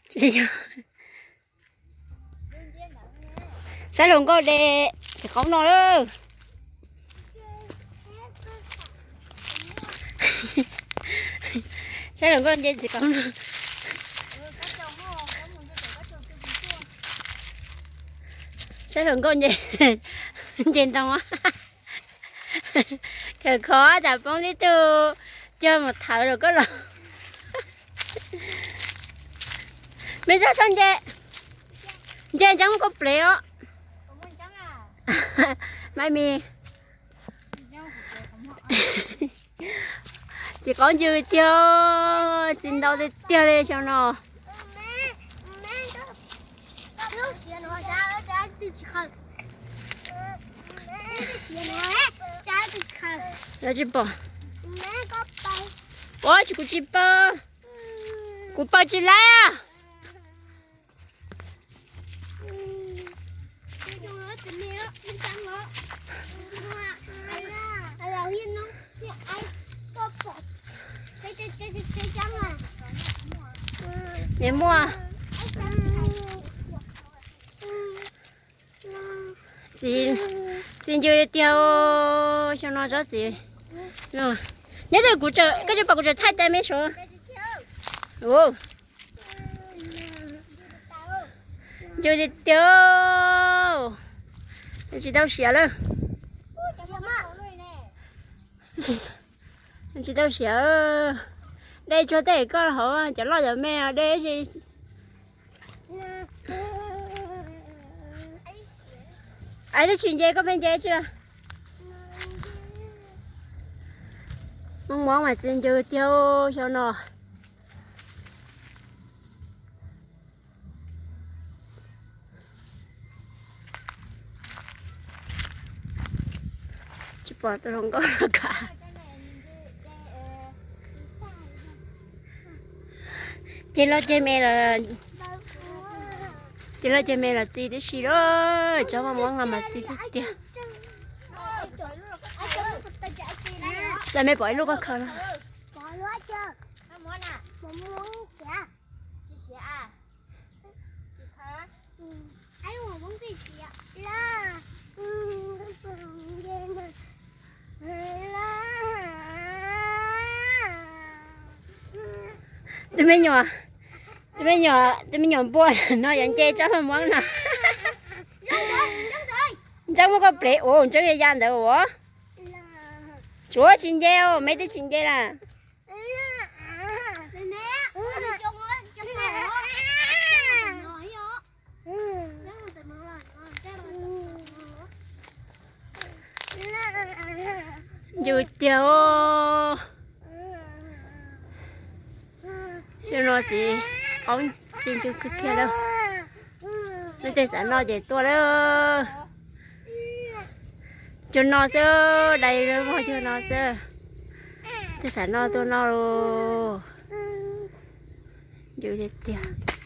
Tsis yog. Saib hluas nkauj de txiv qaub no lawm. Saib hluas nkauj nce txiv qaub no. Saib hluas nkauj nce, nce ntoo. Khawm khov tsam poob tib tug cuag mus thawv rau koj los. Me Zaj txhob nce, nce ntseeb muab koj plev os. Maiv Mis, txiv qaub ncw tiag, txiv ntau tiag tiag li xyoo no. Lawv tsis pom. Ua tsis, kuv tsis paub. Kuv paub tsis laib a. Niam muaj. Txiv, txiv ncw tiag, xyoo no tsob txiv. Nyob twg kuv, koj tsis pom kuv tseem thaij tais me sav. Ncw tiag tiag, tsis tau siav lawm. Tsis tau siav. De tsuag tej koj hauv cov loj cov me de si. Ai twb tsis nce koj pheej nce tsi. Moob Moob mas txiv ncw tiag xyoo no. Tsis pom tus hluas nkauj los kav. Ceg loj ceg me los, ceg loj ceg me los txi tib si lawm, tsob Moob Moob no mas txi tiag tiag. Txawm me pom ib lub koj khaws no. Tus me nyuam, tus me nyuam, tus me nyuam npua no yuav nce tsob Moob Moob no. Ntseeb muab koj plev ua ntseeb ya ya ntawd ua. Tsuav tsis nce, me twb tsis nce na. Ncw tiag. Xyoo no txiv qaub txi ncw kawg kiag lawm. Leej twg xav noj ces tuaj lawm. Cuag no xwb, dai vog cuag no xwb. Twg xav noj tuaj noj lauj. Ncw tiag tiag.